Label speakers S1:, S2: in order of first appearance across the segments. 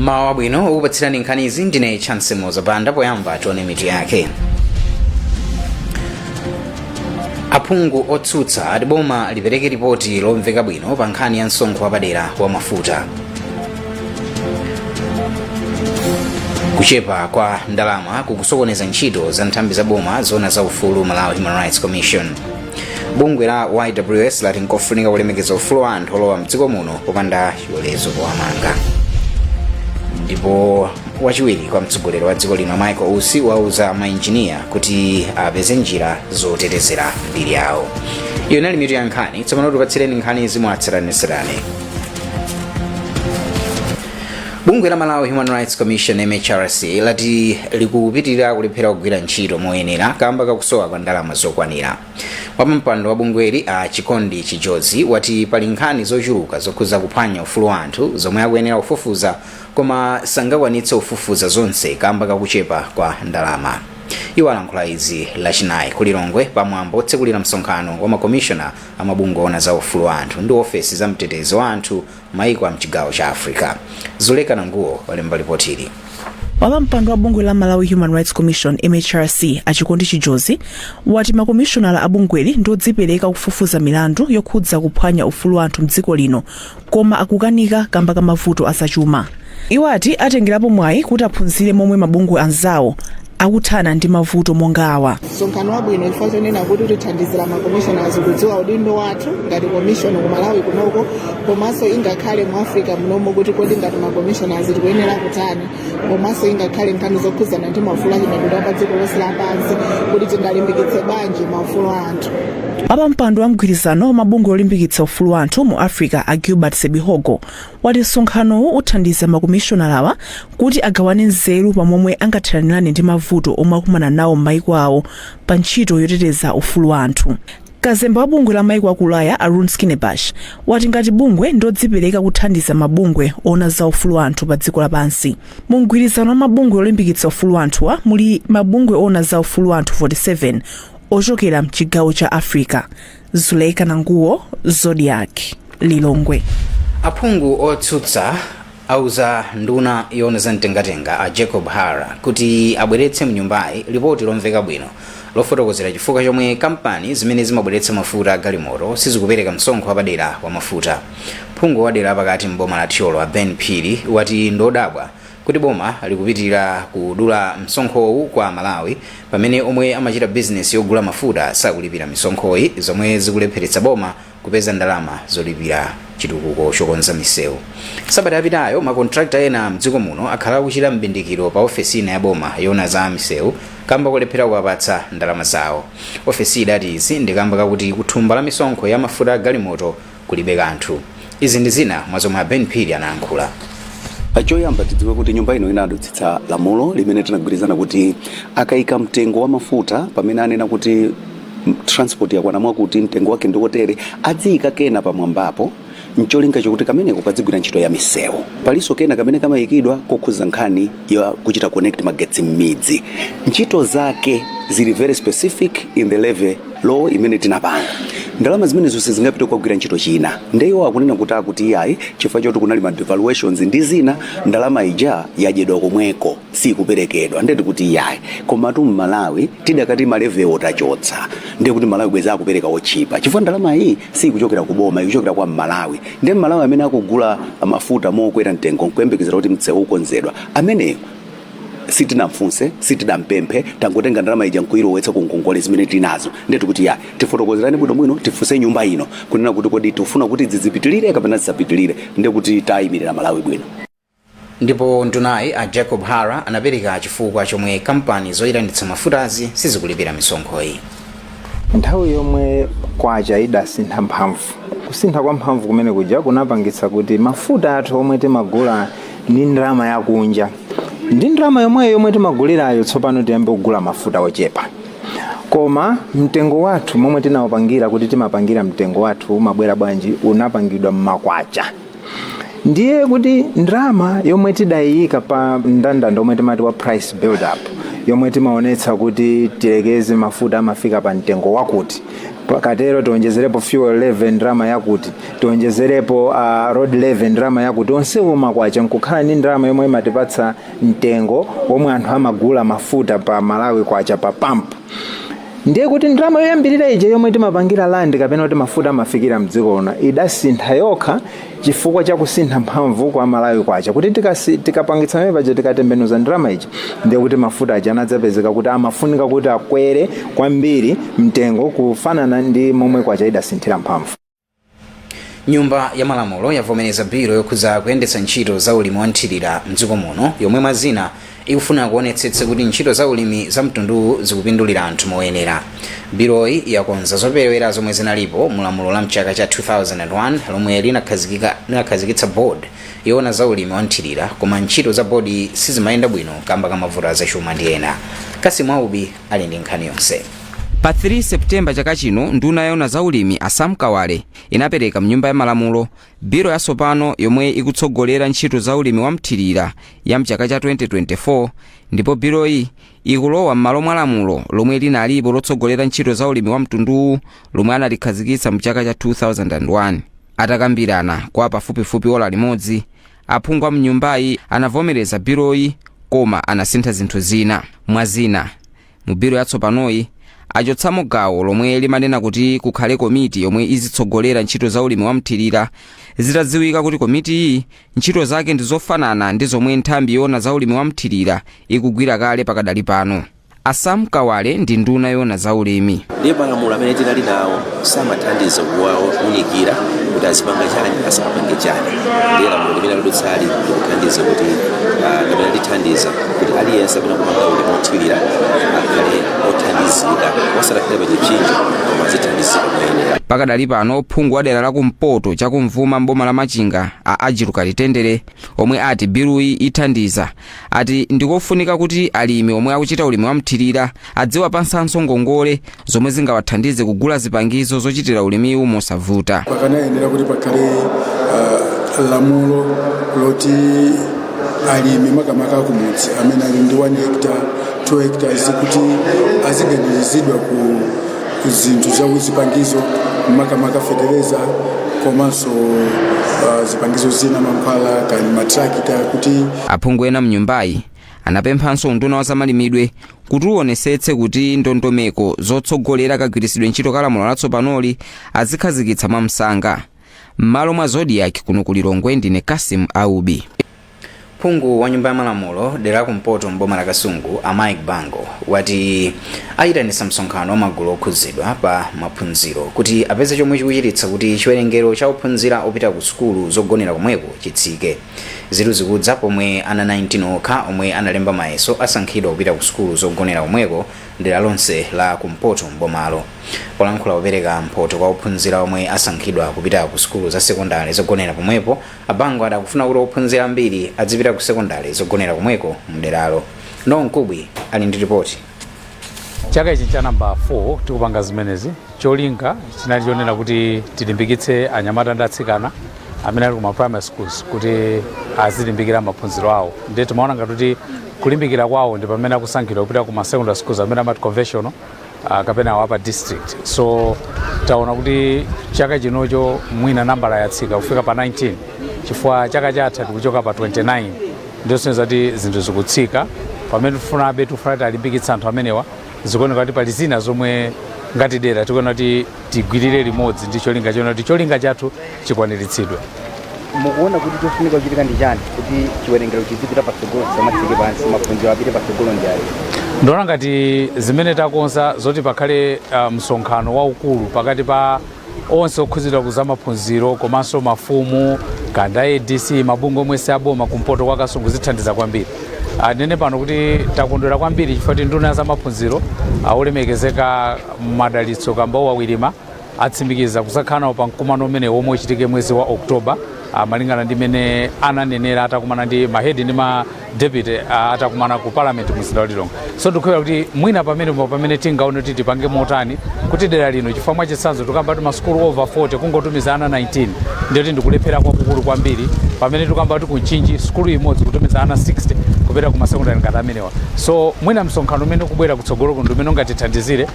S1: Mmawa wabwino, okupatsirani nkhanizi ndine Chance Mozabanda. Poyamba tione mitu yake. Aphungu otsutsa ati boma lipereke ripoti lomveka bwino pa nkhani ya msonkho wapadera wa mafuta. Kuchepa kwa ndalama kukusokoneza ntchito za nthambi za boma zoona za ufulu, Malawi Human Rights Commission. Bungwe la YWS lati nkofunika kulemekeza ufulu wa anthu olowa mdziko muno popanda chilolezo powamanga. Ndipo wachiwiri kwa mtsogoleri wa dziko lino Michael Usi wauza mainjiniya kuti apeze njira zotetezera mbiri yawo. Iyo inali mitu ya nkhani. Tsopano tipatsireni nkhani mwatsatanetsatane. Bungwe la Malawi Human Rights Commission, MHRC, lati likupitirira kulephera kugwira ntchito moyenera kamba kakusowa kwa ndalama zokwanira. Wapampando wa bungweli a Chikondi Chijozi wati pali nkhani zochuluka zokhuza kuphwanya ufulu wa anthu zomwe akuyenera kufufuza, koma sangakwanitse kufufuza zonse kamba kakuchepa kwa ndalama. Iwo alankhula izi Lachinayi ku Lilongwe pamwambo otsekulira msonkhano wa makomishona a mabungwe oona za ufulu wa anthu ndi ofesi za mtetezi wa anthu maiko a mchigawo cha Africa. Zuleka Nanguwo walemba ripotili.
S2: Wapampando wa bungwe la Malawi Human Rights Commission, MHRC, a Chikondi Chijozi wati makomishonala a bungweli ndi odzipereka kufufuza milandu yokhudza kuphwanya ufulu wa anthu mdziko lino, koma akukanika kamba ka mavuto azachuma. Iwo ati atengerapo mwayi kuti aphunzire momwe mabungwe anzawo akuthana ndi mavuto monga awa.
S3: Msonkhano wabwino chifukwa chonena kuti utithandizira ma commissioners kudziwa udindo wathu ngati commission ku Malawi kunoko, komanso ingakhale mu Africa munomo, kuti kodi ngati ma commissioners tikuyenera kutani, komanso ingakhale nkhani zokhudzana ndi maufulu achibadwidwe pa dziko lonse lapansi, kuti tingalimbikitse bwanji maufulu a anthu.
S2: Wapampando wa mgwirizano wa mabungwe olimbikitsa ufulu wa anthu mu Africa a Gilbert Sebihogo wati msonkhanowu uthandiza makomishonalawa kuti agawane nzeru pamomwe angathanirane ndi mavuto omwe akumana nawo m'mayiko awo pa ntchito yoteteza ufulu wa anthu. Kazembe wa bungwe la maiko aku Ulaya a Rune Skinnebach wati ngati bungwe ndodzipereka kuthandiza mabungwe oona za ufulu wa anthu pa dziko lapansi. Mu mgwirizano wa mabungwe olimbikitsa ufulu wa anthuwa muli mabungwe oona za ufulu wa anthu 47 ochokera mchigawo cha Africa. Zuleika Nanguwo, Zodiak, Lilongwe.
S1: Aphungu otsutsa auza nduna yoona za mtengatenga a Jacob Hara kuti abweretse mnyumbayi lipoti lomveka bwino lofotokozera chifukwa chomwe kampani zimene zimabweretsa mafuta a galimoto sizikupereka msonkho wapadera wa mafuta. Phungu wa dera lapakati mboma la Thyolo a Ben Phiri wati ndodabwa kuti boma likupitirira kudula msonkhowu kwa Malawi pamene omwe amachita bizinesi yogula mafuta sakulipira misonkhoyi, zomwe zikulepheretsa boma kupeza ndalama zolipira chitukuko chokonza misewu. Sabata yapitayo makontrakta ena mdziko muno akhala akuchita mbindikiro pa ofesi ina ya boma yoona za misewu kamba kolephera kuwapatsa ndalama zawo. Ofesi idati izi ndi kamba kakuti kuthumba la misonkho ya mafuta a galimoto kulibe kanthu. Izi ndi zina mwa zomwe a Ben Phiri anayankhula.
S4: Choyamba tidziwe kuti nyumba ino inadutsitsa lamulo limene tinagwirizana kuti akayika mtengo wa mafuta, pamene anena kuti transport yakwana mwakuti, mtengo wake ndi wotere, adziyika kena pamwambapo ncholinga chokuti kameneko kadzigwira ntchito ya misewu. Palinso kena kamene kamayikidwa kokhuza nkhani ya kuchita connect magetsi m'midzi. Ntchito zake zili very specific in the levy law imene tinapanga. Ndalama zimenezo sizingapite kukagwira ntchito china. Nde iwo akunena kuti akuti iyayi, chifukwa choti kunali ma devaluations ndi zina, ndalama ija yadyedwa komweko, sikuperekedwa. Ndeti kuti iyayi, komatu mMalawi tidakati ma levywo tachotsa, ndiye kuti Malawi bweza akupereka otchipa, chifukwa ndalama iyi sikuchokera ku boma, ikuchokera kwa Mmalawi. Ndiye Mmalawi amene akugula mafuta mokwera mtengo nkuyembekezera kuti msewu ukonzedwa, ameneyo sitinamfunse, sitinampemphe, tangotenga ndalama ija nkuyilowetsa ku ngongole zimene tinazo. Ndetu kuti ya tifotokozerani bwinobwino, tifunse nyumba ino kunena kuti kodi tifuna kuti zizipitilire kapena zisapitilire, ndiye kuti tayimirira Malawi bwino.
S1: Ndipo ndunayi a Jacob Hara anapereka chifukwa chomwe kampani zoyitanitsa mafutazi sizikulipira misonkhoyi.
S5: Nthawi yomwe kwacha idasintha mphamvu, kusintha kwa mphamvu kumene kuja kunapangitsa kuti mafuta athu omwe timagula ndi ndalama yakunja, ndi ndalama yomweyo yomwe timagulirayo, tsopano tiyambe kugula mafuta ochepa. Koma mtengo wathu momwe tinawupangira, kuti timapangira mtengo wathu umabwera bwanji, unapangidwa mmakwacha. Ndiye kuti ndalama yomwe tidayiyika pa mndandanda omwe timati wa price build up, yomwe timaonetsa kuti tilekeze mafuta amafika pa mtengo wakuti, Katero tionjezerepo fuel levy ndalama yakuti, tionjezerepo road levy ndalama yakuti, onsewo makwacha nkukhala ndi ndalama yomwe imatipatsa mtengo womwe anthu amagula mafuta pa Malawi kwacha pa pump. Ndiye kuti ndalama yoyambirira ija yomwe timapangira land kapena kuti mafuta amafikira mdziko lino idasintha yokha chifukwa cha kusintha mphamvu kwa Malawi kwacha, kuti tikapangitsa pamene paja, tikatembenuza ndalama ija, ndiye kuti mafuta aja anadzapezeka kuti amafunika kuti akwere kwambiri mtengo kufanana ndi momwe kwacha idasinthira mphamvu.
S1: Nyumba ya Malamulo yavomereza bilo yokhudza kuyendetsa ntchito za ulimi wa nthirira mdziko muno, yomwe mwazina ikufuna kuonetsetsa kuti ntchito za ulimi za mtunduwu zikupindulira anthu moyenera. Biloyi yakonza zoperewera zomwe zinalipo mulamulo la mchaka cha 2001 lomwe linakhazikitsa board yoona za ulimi wa nthirira, koma ntchito za bodi sizimayenda bwino kamba ka mavuto azachuma ndi ena. Kasimu Aubi ali ndi nkhani yonse.
S6: Pa 3 Septemba chaka chino, nduna yoona za ulimi a Sam Kawale inapereka mnyumba ya Malamulo bilo yatsopano yomwe ikutsogolera ntchito za ulimi wa mthirira ya mchaka cha 2024, ndipo biloyi ikulowa m'malo mwa lamulo lomwe linalipo lotsogolera ntchito za ulimi wa mtunduwu lomwe analikhazikitsa mchaka cha 2001. Atakambirana kwa pafupifupi ola limodzi, aphungu a mnyumbayi anavomereza biloyi, koma anasintha zinthu zina. Mwazina, mu bilo yatsopanoyi achotsamo gawo lomwe limanena kuti kukhale komiti yomwe izitsogolera ntchito za ulimi wa mthirira, zitadziwika kuti komiti iyi ntchito zake ndi zofanana ndi zomwe nthambi yoona za ulimi wa mthirira ikugwira kale pakadali pano. A Sam Kawale ndi nduna yoona za ulimi.
S7: Ndiye malamulo amene tinali nawo samathandiza kuwaunikira kuti azipanga chani, asamapange chani. Ndiye lamulo limene ladutsali likuthandiza kuti kapena lithandiza kuti aliyense amene akupanga ulimi othirira akhale othandizika, osatakhale pa chipsinjo, koma azithandizika moyenera.
S6: Pakadali pano, phungu wa dera la kumpoto chakumvuma mboma la Machinga a Ajiru Kalitendere, omwe ati biluyi ithandiza, ati ndikofunika kuti alimi omwe akuchita ulimi wa mthirira adziwapatsanso ngongole zomwe zingawathandize kugula zipangizo zochitira ulimiwu mosavuta.
S8: Pakanayenera kuti pakhale lamulo loti alimi, makamaka kumudzi, amene ali ndi 1 hectare, 2 hectares, kuti aziganiziridwa ku zinthu za zipangizo, makamaka fetereza komanso zipangizo zina, mankhwala kani matrakita kuti
S6: Aphungu ena mnyumbayi anapemphanso unduna wa zamalimidwe kuti uonesetse kuti ndondomeko zotsogolera kagwiritsidwe ntchito ka lamulo latsopanoli azikhazikitsa mwamsanga. M'malo mwa Zodiak kuno ku Lilongwe, ndine Kasim Aubi.
S1: Phungu wa Nyumba ya Malamulo dera la kumpoto mboma la Kasungu a Mike Bango wati ayitanitsa msonkhano wa magulu okhudzidwa pa maphunziro kuti apeze chomwe chikuchititsa kuti chiwerengero cha ophunzira opita ku sukulu zogonera komweko chitsike. Zitu zikudza pomwe ana 19 okha omwe analemba mayeso asankhidwa kupita ku sukulu zogonera komweko dera lonse la kumpoto mbomalo. Polankhula popereka mphoto kwa ophunzira omwe asankhidwa kupita ku sukulu za sekondari zogonera pomwepo, a Bango adakufuna kuti ophunzira ambiri adzipita ku sekondari zogonera komweko mderalo. Nonkubwi ali ndi ripoti.
S9: Chaka ichi cha namba 4 tikupanga zimenezi. Cholinga chinali chonena kuti tilimbikitse anyamata ndi atsikana amene ali kuma primary schools kuti azilimbikira maphunziro awo. Ndiye timaona ngati kuti kulimbikira kwawo ndi pamene akusankhidwa kupita kuma secondary schools amene amati conventional kapena awo pa district. So taona kuti chaka chinocho mwina nambala yatsika kufika pa 19, chifukwa chaka chatha tikuchoka pa 29. Ndiyosonyeza kuti zinthu zikutsika. Pamene tifunabe, tikufuna talimbikitsa anthu amenewa. Zikuoneka kuti pali zina zomwe ngati dera tikuona kuti tigwirire limodzi ndi cholinga chona kuti cholinga chathu chikwaniritsidwe.
S10: Mukuona kuti chofunika kuchitika ndi chani kuti chiwerengero chizipita patsogolo, chisamatsike pansi, maphunziro apite patsogolo ndi ayi?
S9: Ndiona ngati zimene takonza zoti pakhale msonkhano waukulu pakati pa onse okhudzidwa ku zamaphunziro komanso mafumu kanda ADC, mabungwe omwe si aboma kumpoto kwa Kasungu, zithandiza kwambiri. Nene pano kuti takondwera kwambiri chifukwa kuti nduna ya zamaphunziro, olemekezeka Madalitso Kambauwa Wirima, atsimikiza kuzakhala nawo pa mkumano umene womwe uchitike mwezi wa Oktoba, malingana ndi mene ananenera atakumana ndi ma head ndi ma deputy, atakumana ku parliament mzinda wa Lilongwe. So ndikukhulupirira kuti mwina pamene tingaone kuti tipange motani kuti dera lino, chifukwa mwachitsanzo tikamba kuti masukulu over 40 kungotumiza ana 19, ndiyoti ndikulephera kwakukulu kwambiri, pamene tikamba kuti ku Mchinji sukulu imodzi kutumiza ana 60, Kupita ku masekondari ngati amenewa. So mwina msonkhano umene ukubwera kutsogolo ndi umene ungatithandizire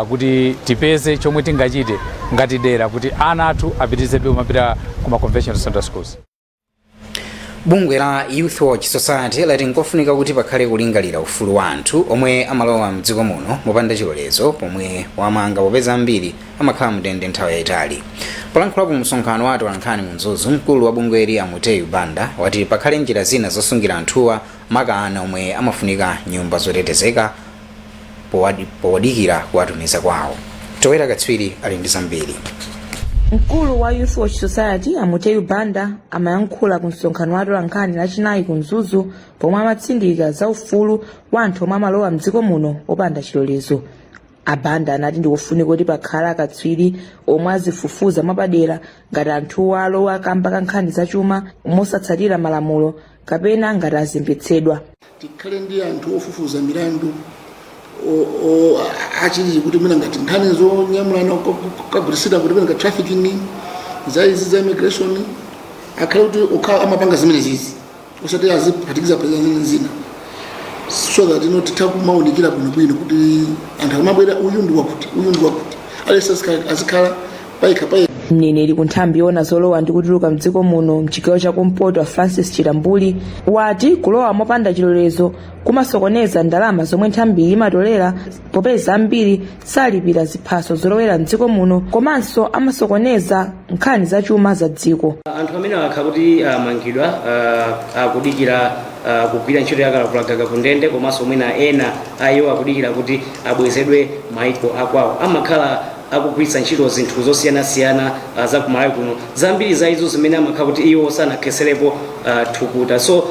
S9: kuti tipeze chomwe tingachite ngati dera kuti ana athu apitirizebe kumapita ku ma conventional secondary schools.
S1: Bungwe la Youth Watch Society lati nkofunika kuti pakhale kulingalira ufulu wa anthu omwe amalowa mdziko muno mopanda chilolezo pomwe wamanga, popeza ambiri amakhala mndende nthawi yayitali. Polankhulapo msonkhano wa atolankhani mu Mzuzu, mkulu wa bungweli a Muteyu Banda wati pakhale njira zina zosungira anthuwa, maka ana omwe amafunika nyumba zotetezeka podikira kuwatumiza kwawo. Towera Katswiri ali ndi zambiri.
S11: Mkulu wa Youth Watch Society a Muteyu Banda amayankhula ku msonkhano wa atolankhani Lachinayi ku Mzuzu, pomwe amatsindika za ufulu wa anthu omwe amalowa mdziko muno opanda chilolezo. A Banda anati ndikofunika kuti pakhale akatswiri omwe azifufuza mwapadera ngati anthuwa alowa kamba ka nkhani zachuma mosatsatira malamulo kapena ngati azembetsedwa.
S12: Tikhale ndi anthu ofufuza milandu achilili kuti mwina ngati nkhani zonyamulana kagwirisira kuti mwina ngati trafficking, za izi za immigration, akhale kuti okha amapanga zimene zizi, osati aziphatikiza pa zina zina, so that ino titha kumaunikira bwinobwino kuti anthu akamabwera, uyu ndi wakuti, uyu ndi wakuti, aliyense azikhala payekha payekha.
S11: Mneneri ku nthambi yoona zolowa ndi kutuluka mdziko muno mchigawo chakumpoto a Francis Chitambuli wati kulowa mopanda chilolezo kumasokoneza ndalama zomwe nthambiyi imatolera, popeza ambiri salipira ziphaso zolowera mdziko muno, komanso amasokoneza nkhani zachuma za dziko.
S13: Anthu amene akakhala kuti amangidwa, akudikira kugwira ntchito yakalavulagaga ku ndende, komanso mwina ena a iwo akudikira kuti abwezedwe maiko akwawo, amakhala akugwiritsa ntchito zinthu zosiyanasiyana za kumalawi kuno, zambiri za izo zimene amakhala kuti iwo sanakheserepo thukuta. So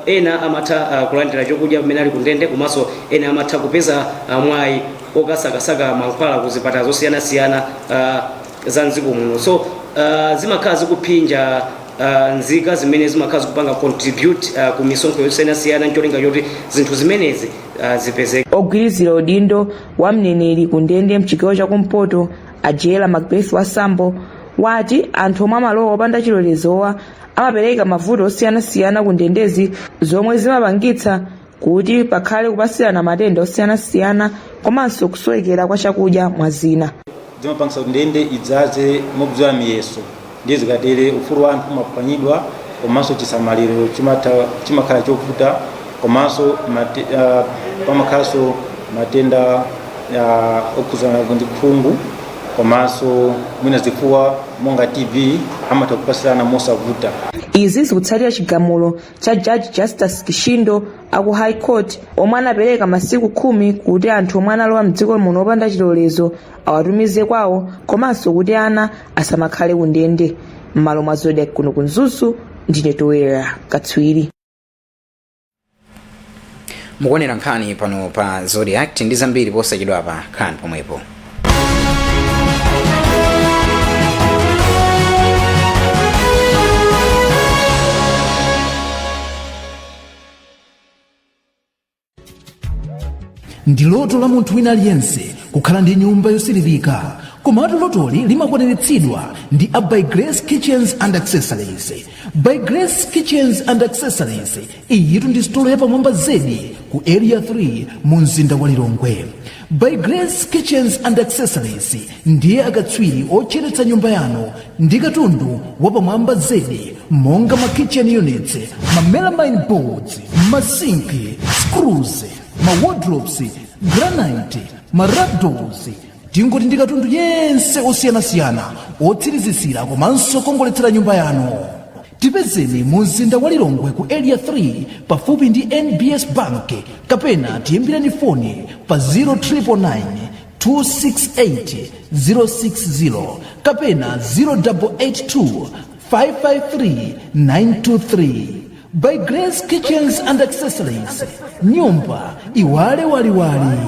S13: ena amatha kulandira chokudya pamene ali ku ndende, komanso ena amatha kupeza mwayi okasakasaka mankhwala ku zipatala zosiyanasiyana za mdziko muno. So zimakhala zikuphinja nzika zimene zimakhala zikupanga contribute ku misonkho yosiyanasiyana ncholinga choti zinthu zimenezi zipezeke.
S11: Ogwirizira udindo wa mneneri ku ndende mchigawo chakumpoto a Jela Macbeth Wasambo wati anthu omwe amalowa opanda chilolezowa amapereka mavuto osiyanasiyana ku ndendezi, zomwe zimapangitsa kuti pakhale kupasirana matenda osiyanasiyana komanso kusowekera kwa chakudya, mwa zina.
S14: Zimapangisa kuti ndende idzaze mobzola miyeso, ndiye zikatere ufulu wa anthu umaphwanyidwa, komanso chisamaliro chimakhala chovuta, komanso pamakhalanso matenda okhuzana ndi khungu, komanso mwina zifuwa monga TB amatha kupasirana mosavuta.
S11: Izi zikutsatira chigamulo cha Judge Justus Kishindo aku High Court, omwe anapereka masiku 10 kuti anthu omwe analowa mdziko muno opanda chilolezo awatumize kwawo, komanso kuti ana asamakhale ku ndende. M'malo mwa Zodiak kuno ku Mzuzu, ndine Towera Katswiri.
S1: Mukuonera nkhani pano pa Zodiak ndi zambiri posachedwapa. Khalani pomwepo.
S15: Ndi loto la munthu wina aliyense kukhala ndi nyumba yosiririka, komatu lotoli limakwaniritsidwa ndi a By Grace Kitchens and Accessories. By Grace Kitchens and Accessories iyitu ndi sitolo yapamwamba zedi ku Area 3 mu mzinda wa Lilongwe. By Grace Kitchens and Accessories ndiye akatswiri otcheretsa nyumba yanu ndi katundu wapamwamba zedi monga ma kitchen units, ma melamine boards, masinki, screws, ma wardrobes, granite, ma wrap doors, tingoti ndi katundu yense osiyanasiyana otsirizisira komanso kongoletsera nyumba yanu. Tipezeni mu mzinda wa Lilongwe ku Area 3 pafupi ndi NBS Bank, kapena tiyimbireni foni pa 0999 268 060 kapena 0882 553 923. By Grace Kitchens and Accessories, nyumba iwale waliwali.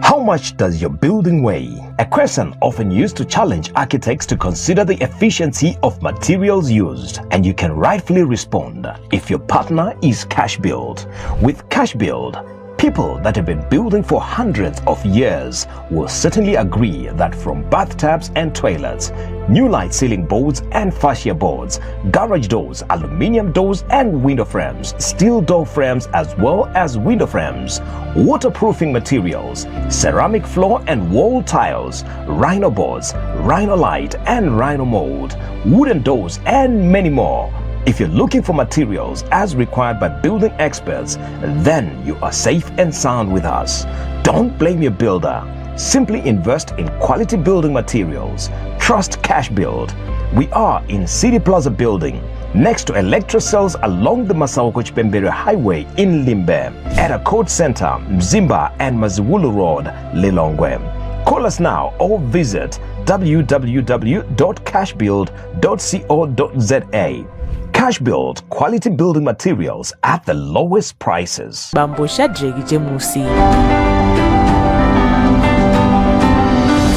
S16: How much does your building weigh? A question often used to challenge architects to consider the efficiency of materials used. And you can rightfully respond if your partner is Cash Build. With Cash Build, people that have been building for hundreds of years will certainly agree that from bathtubs and toilets New light ceiling boards and fascia boards, garage doors, aluminium doors and window frames, steel door frames as well as window frames, waterproofing materials, ceramic floor and wall tiles, rhino boards, rhino light and rhino mold, wooden doors and many more. If you're looking for materials as required by building experts, then you are safe and sound with us. Don't blame your builder. Simply invest in quality building materials. Trust Cash Build. We are in City Plaza Building, next to Electrocells along the Masauko Chipembere Highway in Limbe, at a code center, Mzimba and Maziwulu Road, Lilongwe. Call us now or visit www.cashbuild.co.za. Cash Build, quality building materials at the lowest prices.
S11: Bambo Shadrack James.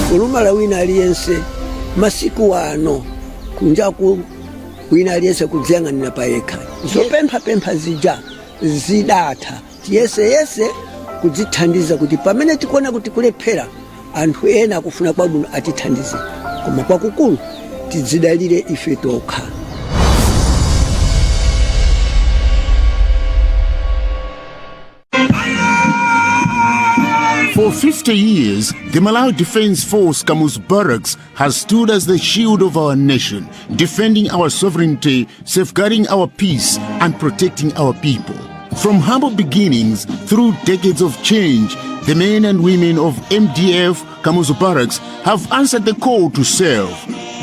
S17: Kulumala wina aliyense masiku ano kunjaku wina aliyense kudziyang'anira payekha, zopemphapempha zija zidatha. Tiyeseyese kudzithandiza kuti pamene tikuona kuti kulephera, anthu ena akufuna kwabwino atithandize, koma kwakukulu tidzidalire ife tokha.
S18: For 50 years, the Malawi Defense Force Kamuzu Barracks has stood as the shield of our nation, defending our sovereignty, safeguarding our peace, and protecting our people. From humble beginnings through decades of change, the men and women of MDF Kamuzu Barracks have answered the call to serve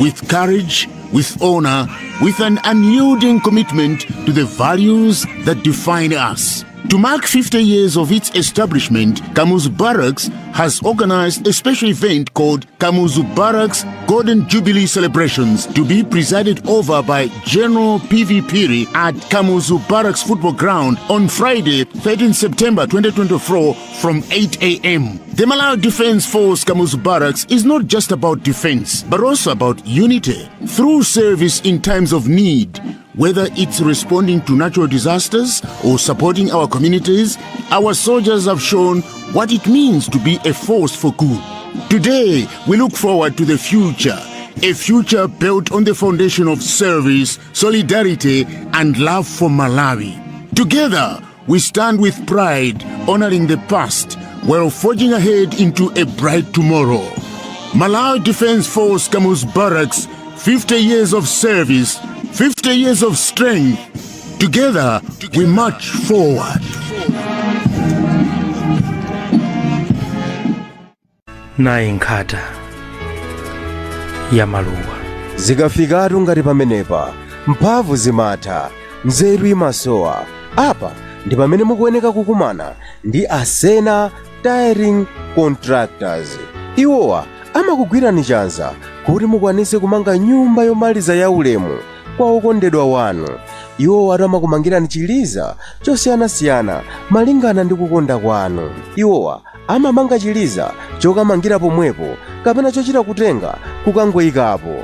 S18: with courage, with honor, with an unyielding commitment to the values that define us. To mark 50 years of its establishment, Kamuzu Barracks has organized a special event called Kamuzu Barracks Golden Jubilee Celebrations to be presided over by General PV Phiri at Kamuzu Barracks Football Ground on Friday, 13 September 2024 from 8 a.m. The Malawi Defense Force Kamuzu Barracks is not just about defense, but also about unity. Through service in times of need, whether it's responding to natural disasters or supporting our communities, our soldiers have shown what it means to be a force for good. Today, we look forward to the future, a future built on the foundation of service, solidarity, and love for Malawi. Together, we stand with pride, honoring the past while forging ahead into a bright tomorrow. Malawi Defense Force Kamuzu Barracks, 50 years of service, 50 years of strength. Together, we march forward.
S19: Nayi nkhata ya maluwa.
S20: Zikafikatu ngati pamenepa, mphamvu zimatha, nzeru imasowa. Apa ndi pamene mukuyeneka kukumana ndi Asena Tiling Contractors. Iwowa amakugwirani chanza kuti mukwanise kumanga nyumba yomaliza ya ulemu kwa okondedwa wanu. Iwowatu amakumangirani chiliza chosiyanasiyana malingana ndi kukonda kwanu. Iwowa amamanga chiliza chokamangira pomwepo kapena chochita kutenga kukangoyikapo.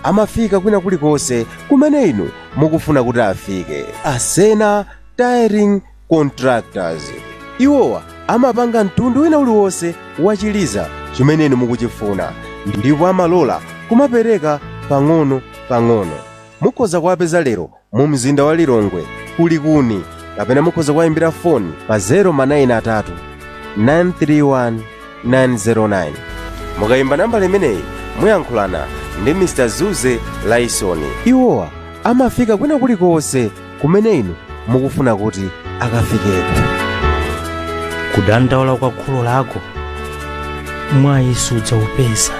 S20: Amafika kwina kulikonse kumene inu mukufuna kuti afike. Asena Tiling Contractors, iwowa amapanga mtundu wina uliwonse wa chiliza chimene inu mukuchifuna ndipo amalola kumapereka pang'ono pang'ono. Mukhoza kuwapeza lero mu mzinda wa Lilongwe kulikuni, kapena mukhoza kuwayimbira foni pa 093 931 909. Mukayimba nambala imeneyi muyankhulana ndi Mr Zuze Laisoni. Iwowa amafika kwina kulikonse kumene inu mukufuna kuti akafikeko.
S19: Kudandaula kwa kholo lako mwayi sudzaupeza.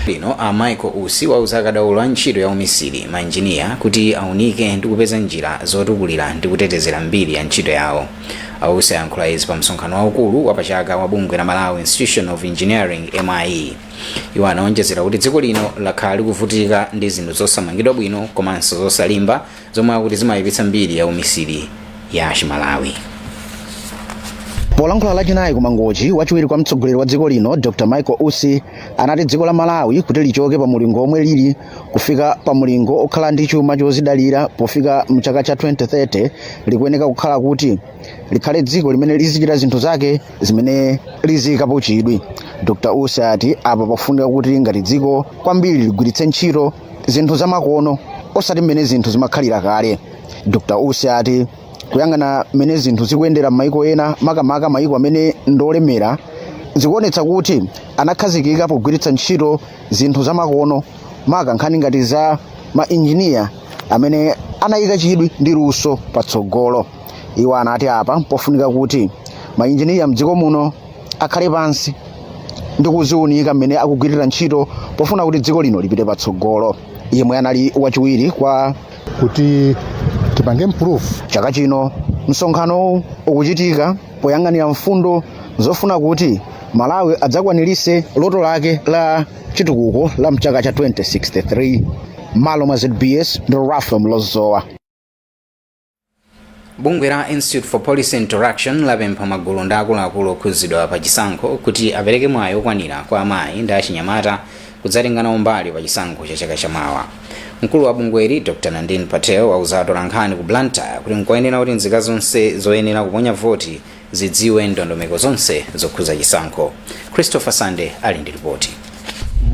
S1: Lino a Michael Usi wauza akadaulo a ntchito ya umisiri, mainjiniya, kuti aunike ndi kupeza njira zotukulira ndi kutetezera mbiri ya ntchito yawo. A Usi ayankhula izi pa msonkhano waukulu wapachaka wa bungwe la Malawi Institution of Engineering, MIE. Iwo anaonjezera kuti dziko lino lakhala likuvutika ndi zinthu zosamangidwa bwino komanso zosalimba zomwe akuti zimayipitsa mbiri ya umisiri ya Chimalawi.
S21: Polankhula Lachinayi ku Mangochi, wachiwiri kwa mtsogoleri wa dziko lino Dr Michael Usi anati dziko la Malawi kuti lichoke pa mulingo omwe lili kufika pa mulingo okhala ndi chuma chozidalira pofika mchaka cha 2030, likuyeneka kukhala kuti likhale dziko limene lizichita zinthu zake zimene liziyikapo chidwi. Dr Usi ati apa pafunika kuti ngati dziko kwambiri ligwiritse ntchito zinthu zamakono, osati mmene zinthu zimakhalira kale. Dr Usi ati kuyang'ana mmene zinthu zikuyendera m'mayiko ena, makamaka mayiko amene ndolemera, zikuonetsa kuti anakhazikika pogwiritsa ntchito zinthu zamakono, maka nkhani ngati za mainjiniya amene anayika chidwi ndi luso patsogolo. Iwo anati apa pofunika kuti mainjiniya mdziko muno akhale pansi ndi kuziunika mmene akugwirira ntchito pofuna kuti dziko lino lipite patsogolo. Yemwe anali wachiwiri kwa
S22: kuti tipange improve.
S21: Chaka chino msonkhanowu ukuchitika poyang'anira mfundo zofuna kuti Malawi adzakwanirise loto lake la chitukuko la mchaka cha 2063. Malo mwa ZBS ndi Rafa Mlozowa.
S1: Bungwe la Institute for Policy Interaction lapempha magulu ndi akuluakulu okhuzidwa pa chisankho kuti apereke mwayi okwanira kwa amayi ndi achinyamata kudzatenga nawo mbali pa chisankho cha chaka chamawa. Mkulu wa bungweli Dr Nandini Patel wauza atolankhani ku Blantyre kuti nkoyenera kuti nzika zonse zoyenera kuponya voti zidziwe ndondomeko zonse zokhuza chisankho. Christopher Sande ali ndi ripoti.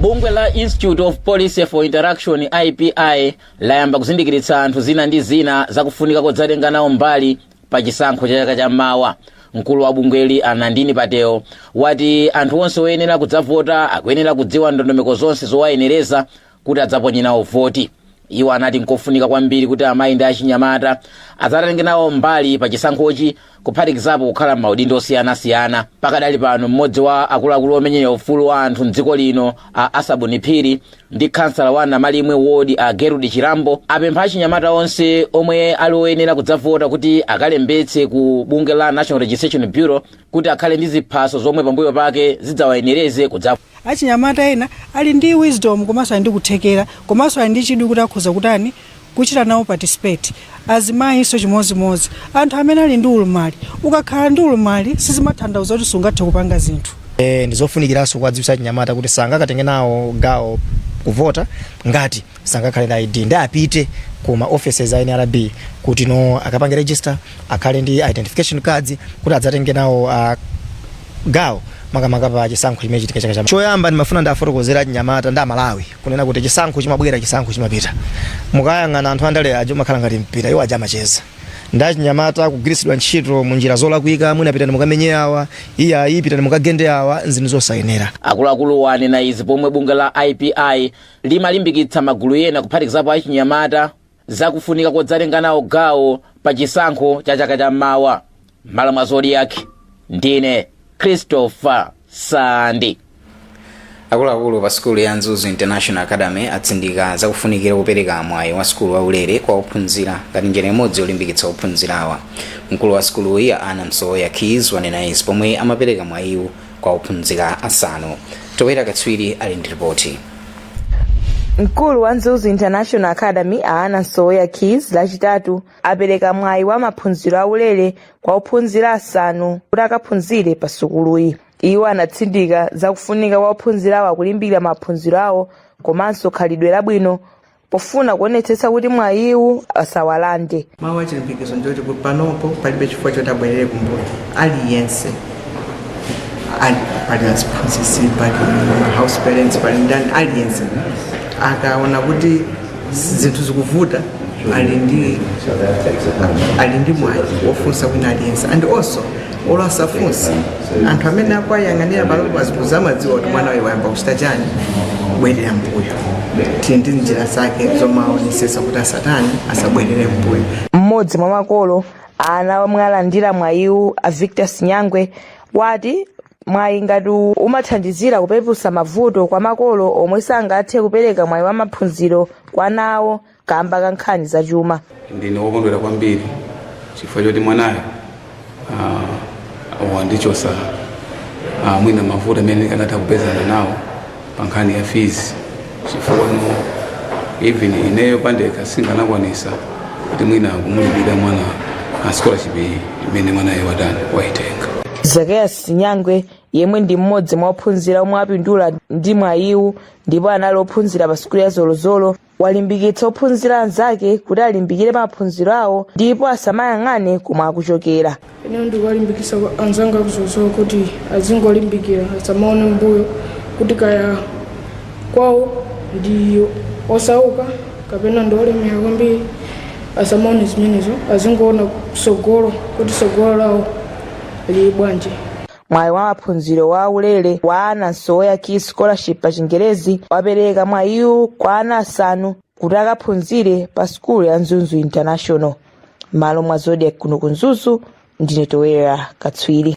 S23: Bungwe la Institute of Policy for Interaction, IPI, layamba kuzindikiritsa anthu zina ndi zina zakufunika kodzatenga nawo mbali pa chisankho cha chaka chammawa. Mkulu wa bungweli a Nandini Patel wati anthu onse oyenera kudzavota akuyenera kudziwa ndondomeko zonse zowayenereza kuti adzaponye nawo voti. Iwo anati nkofunika kwambiri kuti amayi ndi achinyamata adzatenge nawo mbali pa chisankhochi, kuphatikizapo kukhala m'maudindo osiyanasiyana. Pakadali pano, mmodzi wa akuluakulu omenyera ufulu wa anthu mdziko lino a Asabuni Phiri ndi khansala wa Namalimwe Ward a Gerud Chirambo apempha achinyamata onse omwe ali oyenera kudzavota kuti akalembetse ku bungwe la National Registration Bureau kuti akhale ndi ziphaso zomwe pambuyo pake zidzawayenereze kudza
S24: Achinyamata ena ali ndi wisdom, komanso ali ndi kuthekera, komanso ali ndi chidwi kuti akhoza kutani, kuchita nawo participate. Azimayinso chimodzimodzi, anthu amene ali ndi ulumali. Ukakhala ndi ulumali sizimatanthauza kuti sungathe kupanga zinthu.
S25: Ndizofunikiranso kuwadziwitsa achinyamata kuti sangakatenge nawo gawo kuvota ngati sangakhale na ID, ndi apite ku ma offices a NRB kuti no akapange register, akhale ndi identification cards kuti adzatenge nawo gawo, makamaka pa chisankho chimene chitika chaka chama. Choyamba ndimafuna ndafotokozera achinyamata ndi Amalawi kunena kuti chisankho chimabwera, chisankho chimapita. Mukayang'ana anthu andale aja, umakhala ngati mpira, iwo aja amacheza ndi achinyamata, kugwiritsidwa ntchito mu njira zolakwika: mwina pitani mukamenye awa, iyayi pitani mukagende awa, nzinthu zosayenera.
S23: Akuluakuluwa anena izi pomwe bungwe la IPI limalimbikitsa magulu ena, kuphatikizapo achinyamata, zakufunika kodzatenga nawo gawo pa chisankho cha chaka chammawa. M'malo mwa Zodiak, ndine Christopher Sandi.
S1: Akuluakulu pa sukulu ya Mzuzu International Academy atsindika zakufunikira kupereka mwayi wa sukulu waulere kwa ophunzira ngati njira imodzi yolimbikitsa ophunzirawa. Mkulu wa sukuluyi Anna Msowoya Keys wanena izi pomwe amapereka mwayiwu kwa ophunzira asanu. Towera Katswiri ali ndi ripoti.
S11: Mkulu wa Mzuzu International Academy a Anna Msowoya Keys Lachitatu apereka mwayi wa maphunziro aulere kwa ophunzira asanu kuti akaphunzire pa sukuluyi. Iwo anatsindika zakufunika kwa ophunzirawa kulimbikira maphunziro awo komanso khalidwe labwino pofuna kuonetsetsa kuti mwayiwu asawalande.
S26: Mawu achilimbikitso ndiyoti kuti panopo palibe chifukwa choti abwerere kumbuyo aliyense. Pali aziphunzitsi, pali house parents, pali ndani, aliyense akaona kuti zinthu zikuvuta ali ndi mwayi wofunsa wina aliyense. And also olo asafunse, anthu amene akuwayang'anira panopo aziphunzitsi amadziwa kuti mwana uyu wayamba kuchita chani, kubwerera mbuyo. Tili ndi njira zake zomaonesesa kuti asatani, asabwerere mbuyo.
S11: Mmodzi mwa makolo ana omwe alandira mwayiwu a Victor Sinyangwe wati mwayi ngati uwu umathandizira kupeputsa mavuto kwa makolo omwe sangathe kupereka mwayi wa maphunziro kwa ana awo kamba ka nkhani zachuma.
S27: Ndine wokondwera kwambiri chifukwa choti mwanayo wandichosa mwina mavuto amene ndikanatha kupezana nawo pa nkhani ya fees, chifukwa no even ineyo pandekha singanakwanisa kuti mwina kumulipira mwana a scholarship iyi imene mwanayo watani, waitenga.
S11: Zakayas Nyangwe, yemwe ndi mmodzi mwa ophunzira omwe apindula ndi mwayiwu ndipo anali ophunzira pa sukulu ya Zolozolo, walimbikitsa ophunzira anzake kuti alimbikire maphunziro awo ndipo asamayang'ane komwe akuchokera.
S2: Ine ndikuwalimbikitsa anzanga kuZolozolo kuti azingolimbikira, asamaone mbuyo kuti kaya kwawo ndi osauka kapena ndi olemera kwambiri. Asamaone zimenezo, azingoona sogolo, kuti sogolo lawo lili bwanji.
S11: Mwayi wa maphunziro wa ulere wa Ana Msowoya Key Scholarship pa Chingerezi wapereka mwayiwu kwa ana asanu kuti akaphunzire pa sukulu ya Mzuzu International. Malo mwa Zodiak kuno ku Mzuzu, ndine Towera Katswiri.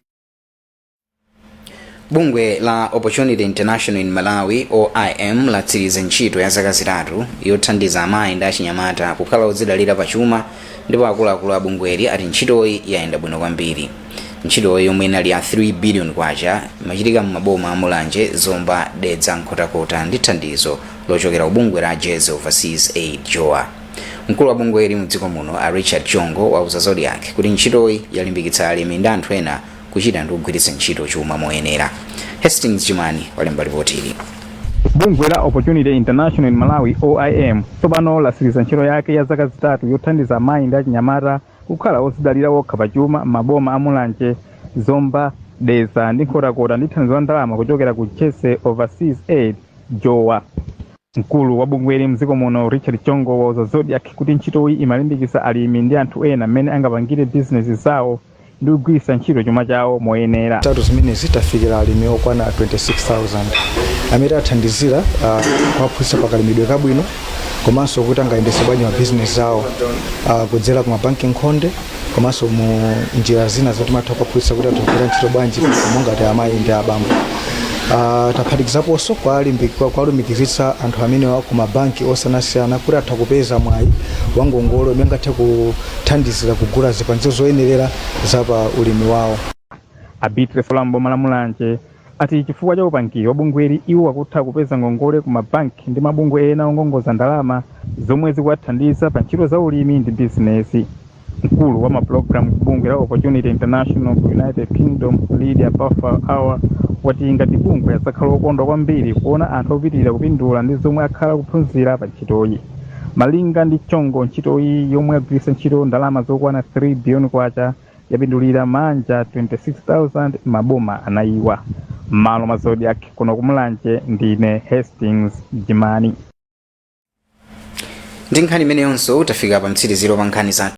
S1: Bungwe la Opportunity International in Malawi, OIM, latsiriza ntchito ya zaka 3 yothandiza amayi ndi achinyamata kukhala odzidalira pachuma, ndipo akuluakulu a bungweli ati ntchitoyi yayenda bwino kwambiri. Ntchitoyi, yomwe inali ya 3 billion kwacha, imachitika m'maboma a Mulanje, Zomba, Dedza, Nkhotakota ndi thandizo lochokera ku bungwe la Jersey Overseas Aid, JOA. Mkulu wa bungweli mdziko muno, a Richard Chongo, wauza Zodiak kuti ntchitoyi yalimbikitsa alimi ndi anthu ena kuchita ndi kugwiritsa ntchito chuma moyenera. Hastings Chimani walemba ripoti ili.
S3: Bungwe la Opportunity International in Malawi, OIM, tsopano latsiriza ntchito yake ya zaka 3 yothandiza amayi ndi achinyamata kukhala odzidalira okha pachuma m'maboma a Mulanje, Zomba, Dedza ndi Nkhotakota ndi thandizo la ndalama kuchokera ku Jersey Overseas Aid, JOA. Mkulu wa bungweli mdziko muno, Richard Chongo, wauza Zodiak kuti ntchitoyi imalimbikitsa alimi ndi anthu ena mmene angapangire bizinesi zawo ndi kugwiritsa ntchito chuma chawo moyenera.
S4: Tatu zimenezi tafikira alimi okwana 26,000 amene tathandizira kuwaphunzitsa pakalimidwe kabwino komanso kuti angayendetse bwanji mabizinesi awo kudzera ku mabanki nkhonde komanso mu njira zina zoti timatha kuwaphunzitsa kuti atha kugwira ntchito bwanji monga ngati amayi ndi abambo. Taphatikizaponso kuwalumikizitsa anthu amenewa ku mabanki osiyanasiyana kuti atha kupeza mwayi wa ngongole umene angathe kuthandizira kugula zipangizo zoyenerera za pa ulimi wawo.
S3: A Beatrice Ola m'boma la Mulanje ati chifukwa cha upangiri wa bungweli, iwo akutha kupeza ngongole ku mabanki ndi mabungwe ena ongongoza ndalama zomwe zikuwathandiza pa ntchito za ulimi ndi bizinesi. Mkulu wa mapulogalamu ku bungwe la Opportunity International ku United Kingdom, Lydia Buffer Hour, wati ngati bungwe adzakhala okondwa kwambiri kuona anthu opitirira kupindula ndi zomwe akhala kuphunzira pa ntchitoyi. Malinga ndi Chongo, ntchitoyi yomwe yagwiritsa ntchito ndalama zokwana 3 biliyoni kwacha yapindulira maanja 26,000 maboma anayiwa. M'malo mwa Zodiak kuno kumulanje, ndine Hastings Jimani.
S1: Ndi nkhani imeneyonso tafika pa mtsiriziro pa nkhani zathu.